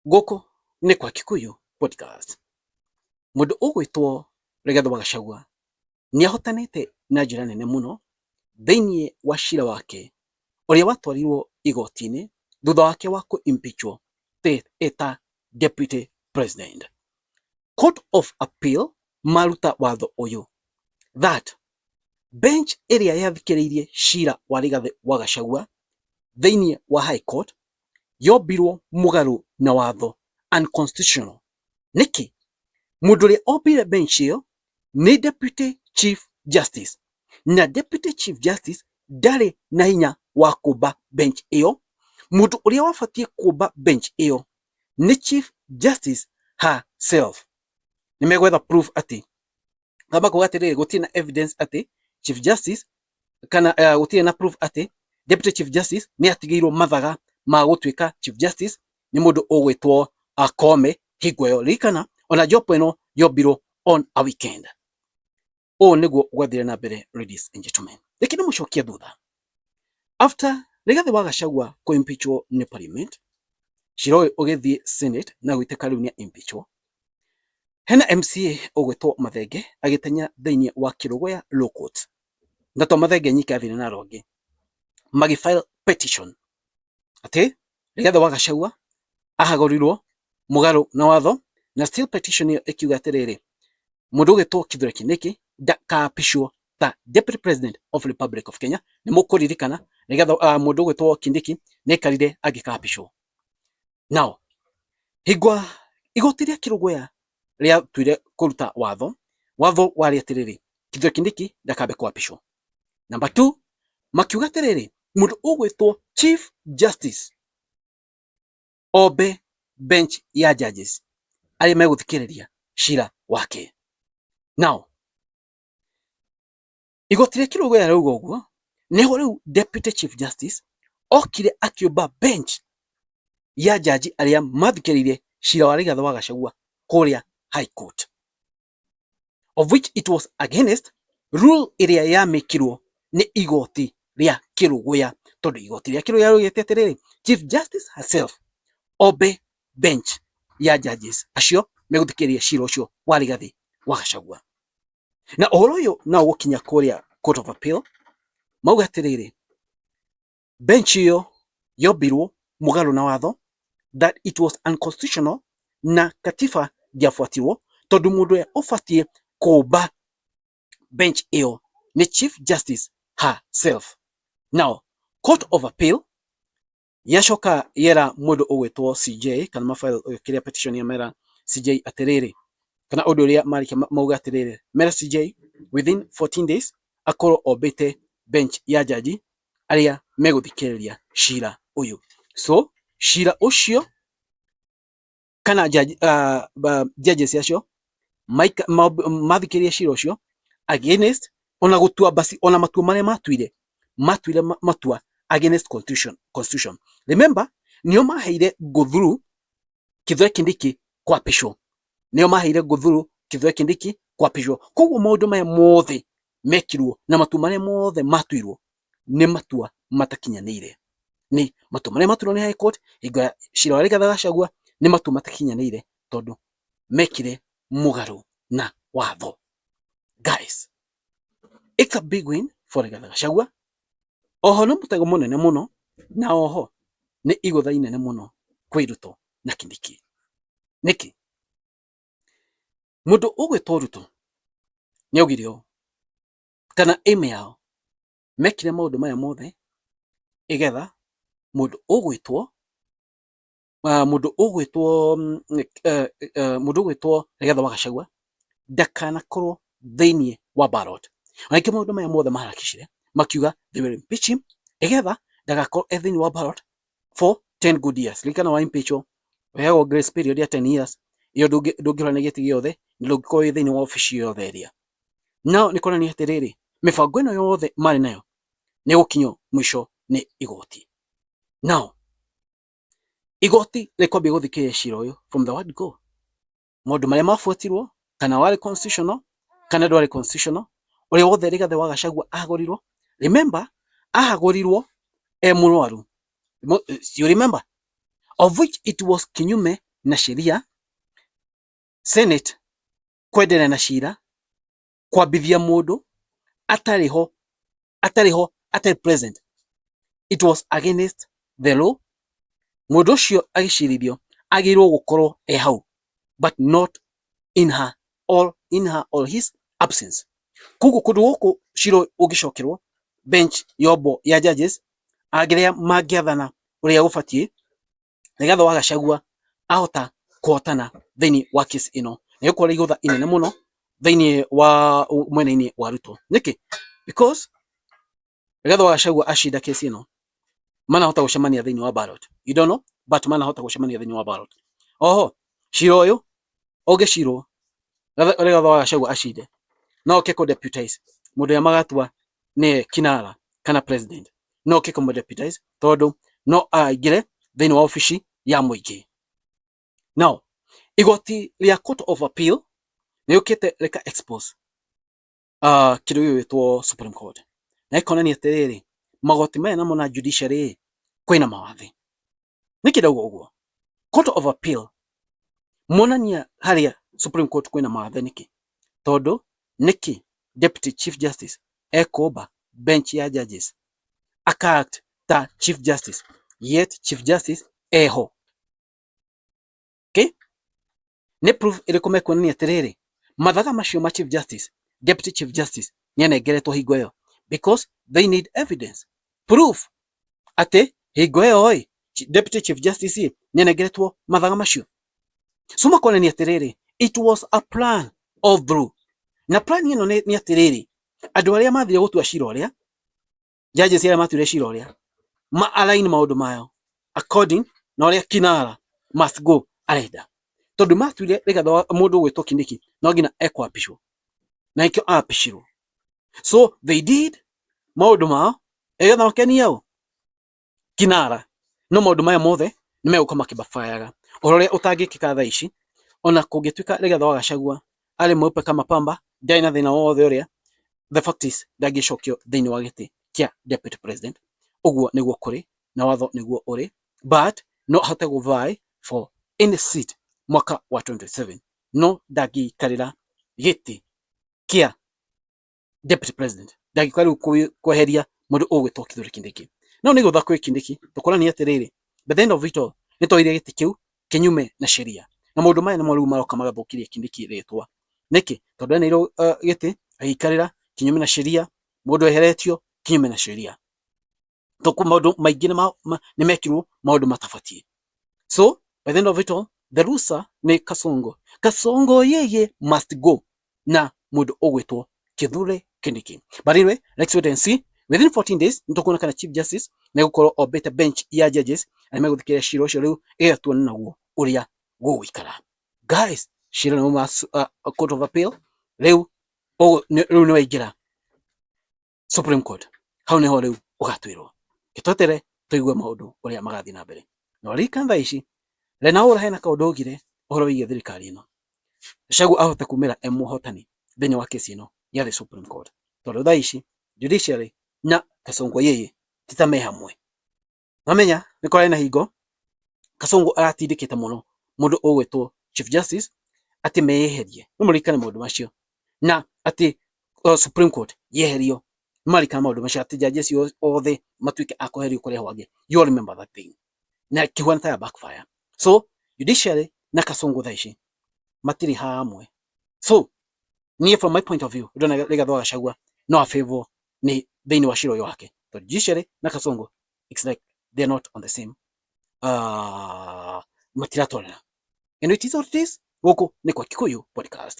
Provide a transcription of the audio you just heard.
Gũkũ nĩ kwa Kikuyu Podcast. Mũndũ ũgwĩtwo Rigathĩ wa Gachagua nĩ ahotanĩte na njĩra nene mũno thĩinĩ wa cira wake ũrĩa watwarirwo igoti-inĩ thutha wake wa kũ impeachwo ta Deputy President. Court of Appeal maruta watho ũyũ that bench ĩrĩa yathikĩrĩirie cira wa Rigathĩ wa Gachagua thĩinĩ wa High Court yombirwo mũgarũ na watho, unconstitutional. Nĩkĩ? Mũndũ ũrĩa ombire bench ĩyo nĩ Deputy Chief Justice, na Deputy Chief Justice ndarĩ na hinya wa kũmba bench ĩyo. Mũndũ ũrĩa wabatiĩ kũmba bench ĩyo nĩ Chief Justice herself. Nĩ megwetha proof atĩ kamba kuga atĩrĩrĩ, gũtirĩ na evidence atĩ Chief Justice kana gũtirĩ na proof atĩ Deputy Chief Justice nĩ atigĩirwo mathaga ma gũtuĩka Chief Justice nĩ mũndũ ũgwĩtwo Koome hingo ĩyo. Ririkana ona jopo ĩno yombirwo on a weekend. Ũũ nĩguo gwathire na mbere, ladies and gentlemen. Reke ndĩmũcokie thutha. After Rigathĩ wa Gachagua kũ impeachwo nĩ parliament, cira ũyũ ũgĩthiĩ Senate na gũitĩka rĩu nĩ impeachwo. Hena MCA ũgwĩtwo Mathenge agĩtenya thĩinĩ wa Kĩrũgũya Law Court. Na to Mathenge nyika athire na arĩa angĩ magĩ file petition atĩ Rigathĩ wa Gachagua ahagũrirwo mũgarũ na watho, na still petition ĩyo ĩkiuga atĩrĩrĩ, mũndũ ũgwĩtwo Kithure Kindiki ndakaapishwo ta Deputy President of Republic of Kenya. Nĩ mũkũririkana Rigathĩ mũndũ ũgwĩtwo Kindiki nĩ aikarire angĩkaapishwo. Now hingo igoti rĩa Kĩrũgũya rĩatuire kũruta watho, watho warĩ atĩrĩrĩ, Kithure Kindiki ndakambe kwapishwo. Number 2, makiuga atĩrĩrĩ, mũndũ ũgwĩtwo Chief Justice ombe bench ya judges arĩa megũthikĩrĩria cira wake. Now igoti rĩa Kĩrũgũya rĩauga ũguo, nĩho rĩu Deputy Chief Justice okire akĩũmba bench ya jaji arĩa mathikĩrĩirie cira wa Rigathĩ wa Gachagua kũrĩa High Court, of which it was against rule ĩrĩa yamĩkirwo nĩ igoti rĩa Kĩrũgũya, tondũ igoti rĩa Kĩrũgũya rĩugĩte atĩrĩrĩ, Chief Justice herself ombe bench ya judges acio megũthikĩrĩria cira ũcio wa Rigathĩ wa Gachagua. Na ũhoro ũyũ no ũgũkinya kũrĩa Court of Appeal, mauga atĩrĩrĩ, bench ĩyo yombirwo mũgarũ na watho, that it was unconstitutional, na katiba ndĩabuatirwo, tondũ mũndũ ũrĩa ũbatiĩ kũmba bench ĩyo nĩ Chief Justice herself. Now Court of Appeal yacoka yera mũndũ ũgwĩtwo CJ kana mafile kĩrĩa petition ya mera CJ atĩrĩrĩ, kana ũndũ ũrĩa marĩkia mauga atĩrĩrĩ, mera CJ within 14 days akorwo ombĩte bench ya jaji arĩa megũthikĩrĩria cira ũyũ. So cira ũcio kana judges acio mathikĩrĩria cira ũcio against ona gũtua basi, ona matua marĩa matuire matua against constitution. Remember, nĩo maheire Nguthuru Kithure Kindiki kwapishwo, nĩo maheire Nguthuru Kithure Kindiki kwapishwo. Koguo maũndũ maya mothe mekirwo na matua marĩa mothe matuirwo nĩ matua matakinyanĩire, nĩ matua marĩa matuirwo nĩ High Court hingo ya cira wa Rigathĩ wa Gachagua nĩ matua matakinyanĩire, tondũ mekire mũgarũ na watho. Guys, it's a big win for Rigathĩ Gachagua. Oho nĩ mũtego mũnene mũno, na oho nĩ igũtha inene mũno kwĩ Ruto na Kindiki. Nĩkĩ? Mũndũ ũgwĩtwo Ruto nĩ augire ũũ, kana aim yao mekire maũndũ maya mothe ĩgetha mũndũ ũgwĩtwo Rigathĩ wa Gachagua ndakanakorwo thĩinĩ wa ballot. Na nĩkĩo maũndũ maya mothe maharakicire makiuga they will impeach him ĩgetha ndagakorwo e thĩinĩ wa ballot for 10 good years. Ririkana wa impeachwo ũheagwo grace period ya 10 years, ĩyo ndũngĩhũrana na gĩtĩ gĩothe na ndũngĩkorwo wĩ thĩinĩ wa obici yothe ĩrĩa. Nao nĩ kuonania atĩrĩrĩ, mĩbango ĩno yothe marĩ nayo nĩ ĩgũkinyio mũico nĩ igoti. Now igoti rĩkwambia gũthikĩrĩria cira ũyũ from the word go, maũndũ marĩa mabuatirwo, kana warĩ constitutional kana ndwarĩ constitutional, ũrĩa wothe Rigathĩ wa Gachagua ahagũrirwo. Remember, ahagũrirwo e mũrwaru. You remember, of which it was kinyume na sheria. Senate kwenderea na cira kwambithia mũndũ atarĩ ho, atarĩ ho, atarĩ present, it was against the law. Mũndũ ũcio agĩcirithio agĩrĩirwo gũkorwo e hau, but not in her or his absence. Koguo kũndũ gũkũ cira ũngĩcokerwo bench yombo ya judges angĩrĩa mangĩathana ũrĩa gũbatiĩ, Rigathĩ wa Gachagua ahota kũhotana thĩinĩ wa case ĩno, na ĩgũkorwo igũtha inene mũno thĩinĩ wa mwena-inĩ wa Ruto. Nĩkĩ? Because Rigathĩ wa Gachagua acinda case ĩno, manahota gũcemania thĩinĩ wa ballot. You don't know, but manahota gũcemania thĩinĩ wa ballot. Oho cira ũyũ ũngĩcirwo Rigathĩ wa Gachagua acinde, no oke kũ deputize mũndũ ũrĩa magatua nĩye kinara kana president, no oke kũmũ deputize tondũ no aingĩre thĩinĩ wa obici ya mũingĩ. Now igoti rĩa Court of Appeal nĩ yũkĩte rĩka expose kĩndũ gĩgwĩtwo Supreme Court, na ĩkonania atĩrĩrĩ, magoti maya namo na judiciary kwĩna mawathe. Nĩkĩ ndauga ũguo? Court of Appeal monania harĩa Supreme Court kwĩna mawathe. Nĩkĩ? Tondũ nĩkĩ Deputy Chief Justice ekũmba bench ya judges aka act ta Chief Justice, yet Chief Justice eho? Okay? Nĩ proof ĩrĩkũ mekuonania atĩrĩrĩ, mathaga macio ma Chief Justice, Deputy Chief Justice nĩ anengeretwo hingo ĩyo? Because they need evidence, proof atĩ hingo ĩyo ĩ Deputy Chief Justice ĩ nĩ anengeretwo mathaga macio. So makonania atĩrĩrĩ, it was a plan all through. Na plan ĩno nĩ atĩrĩrĩ, andũ arĩa mathire gũtua cira ũrĩa, judges arĩa matuire cira ũrĩa, ma align maũndũ mayo according na ũrĩa kinara must go arenda, tondũ matuire Rigathĩ wa mũndũ ũgwĩtwo Kindiki no nginya ekwapishwo, na nĩkĩo apishirwo. So they did maũndũ mao ĩgetha makenie ũ kinara, no maũndũ maya mothe nĩ megũka makĩbabayaga. Ũhoro ũrĩa ũtangĩkĩka thaa ici, ona kũngĩtuĩka Rigathĩ wa Gachagua arĩ mweupe kama pamba, ndarĩ na thĩna wothe ũrĩa, the fact is ndangĩcokio thĩinĩ wa gĩtĩ kĩa deputy president. Ũguo nĩguo kũrĩ na watho nĩguo ũrĩ, but no ahote gũ vie for any seat mwaka wa 2027, no ndangĩikarĩra gĩtĩ kĩa deputy president, ndangĩũka rĩu kweheria mũndũ ũgwĩtwo Kithure Kindiki. No nĩ gũtha kwĩ Kindiki tũkonania atĩrĩrĩ, by the end of it all nĩ twaire gĩtĩ kĩu kinyume na sheria, na maũndũ maya nĩmo rĩu maroka magathũkĩria Kindiki rĩtwa. Nĩkĩ? Tondũ eneirwo gĩtĩ agĩikarĩra kinyume na sheria, mũndũ eheretio kinyume na sheria. Tũkũ maũndũ maingĩ nĩ mekirwo maũndũ matabatiĩ. So by the end of it all, the loser nĩ Kasongo. Kasongo yeye must go na mũndũ ũgwĩtwo Kithure Kindiki. But anyway, let's wait and see. Within 14 days nĩtũkuona kana Chief Justice nĩ egũkorwo ombĩte bench ya judges arĩa megũthikĩrĩria cira ũcio rĩu, ĩgetha tuone naguo ũrĩa gũgũikara. Guys, cira nĩ wauma Court of Appeal, rĩu rĩu nĩ waingĩra Supreme Court. Hau nĩho rĩu ũgatuĩrwo. Gĩtwetere tũigue maũndũ ũrĩa magathiĩ na mbere. Na ririkana thaa ici Lenaura hena kaũndũ augire ũhoro wĩgiĩ thirikari ĩno. Gachagua ahote kumĩra e mũhotani thĩinĩ wa kesi ĩno ya the Supreme Court, tondũ thaa ici judiciary na Kasongo yeye ti ta me hamwe. Mamenya nĩ kũrarĩ na hingo Kasongo aratindĩkĩte mũno mũndũ ũgwĩtwo Chief Justice atĩ meyeherie. No mũririkane maũndũ macio, na atĩ Supreme Court yeherio. Nĩ maririkana maũndũ macio, atĩ jaji acio othe matuĩke a kweherio kũrehwo angĩ? You all remember that thing, na kĩhuana ta ya backfire. So judiciary na Kasongo thaa ici matirĩ hamwe. So niĩ from my point of view, ndona Rigathĩ wa Gachagua no a favor nĩ thĩinĩ wa cira ũyũ wake, tondũ judiciary na Kasongo, it's like they are not on the same, matiratwarana. And it is what it is. Gũkũ nĩ kwa Kikuyu Podcast.